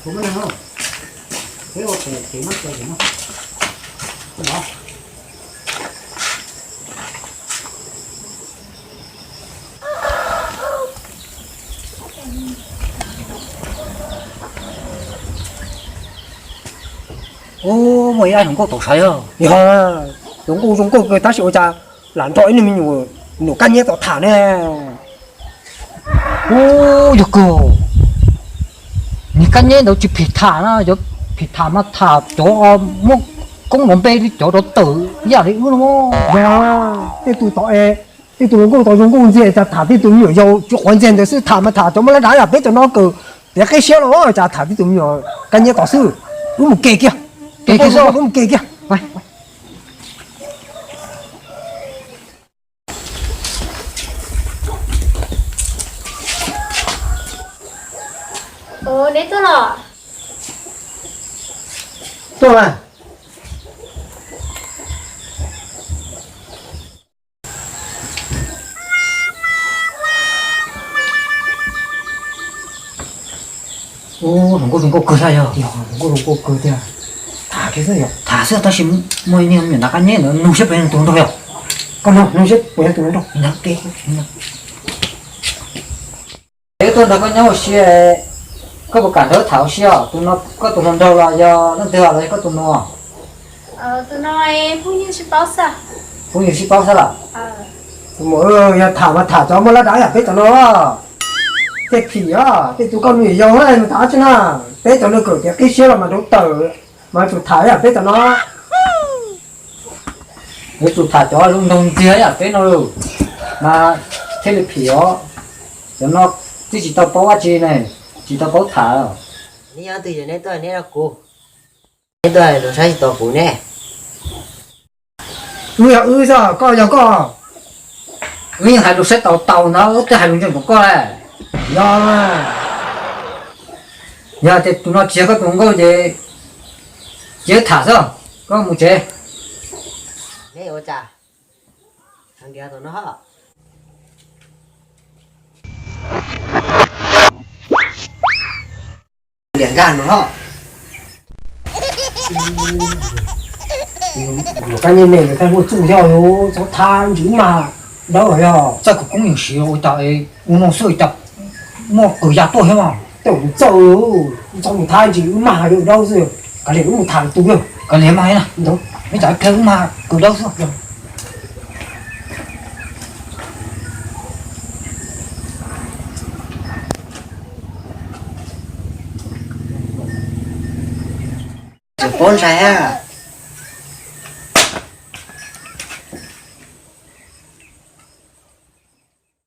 Ub, muaj ib ab hluas nkauj tau saib os. Yog, hluas nkauj zoo nkauj kawg tab sis ua cas lam nrog ib niag me nyuam nyuam kab nyab tau tham ne. Ub, yog kawg, niag kab nyab ntawd tsis phem tham na, cov phem tham mas tham cov muaj koob nrov npe li cov rov tawm ib yam li wb no. Yog, tej tus tod es, tej tus hluas nkauj tod zoo nkauj ntxiag cas tham tej tus me nyuam yaus tsis quav ntsej ntawd xwb, tham mas tham cov muaj lab dav yam peb cov no kawg, tias qib siab los cas tham tej tus me nyuam kab nyab tod xwb. Wb mus ke kiag, wb mus ke kiag. Neb tuaj los? Tuaj mas. Ub, hluas nkauj zoo nkauj kawg thiab yog. Yog, hluas nkauj zoo nkauj kawg thiab. Tham kiag xwb yog. Tham xwb tab sis muaj ib niag me nyuam nab qab nyab ntawd nug saib puas yog nws tus hluas nraug yog. Koj nug, nug saib puas yog tus hluas nraug. Peb tuaj nrog koj nyob ua si, koj puas kam nrog wb tham ua si os? Tus no koj tus hluas nraug los yog leej twg los yog koj tus nus? Phooj ywg sib paub xwb los? Tus muam, yog tham mas tham cov muaj lab dav yam peb cov no. Tej phim os, tej tus koj me nyuam yaus mus tham dab tsi na. Peb cov no kawm tias qib siab los mas rov tawm, mas tsum tham yam peb cov no. Yuav tsum tham cov zoo nraug ntxiag yam peb no mas thiaj li phim os. Cov no twb tsis tau paub dab tsi ne, tsis tau paub tham. Neb yog twg es neb tuaj neb nrog kuv? Neb tuaj lus saib tsis taus kuv ne. Wb yog wb xwb, koj yog koj. Wb yeej hais lus saib taus taus ntag, wb twb hais lus ntseeg rau koj lawm. Yog, yog tias tus no tsis yog koj tus hluas nkauj ces cia wb tham xwb, koj mus tsev. Neb ua cas? Tham nkag no. Liam nkag no. Kab nyab me ntawd muaj txuj yog txhob thab ntsis mas dawb yog. Txoj khawv koob yeej siv ua cas es ua no xwb cas muaj qws ya tuaj thiab mas. Tej tus txawj, txhob mus thab ntsis wb mag dawb xwb. Kav liam wb mus tham tus yog. Kav liam mas na, ib tsam ib pliag wb mag qws dawb xwb. Tsis paub ntshai a.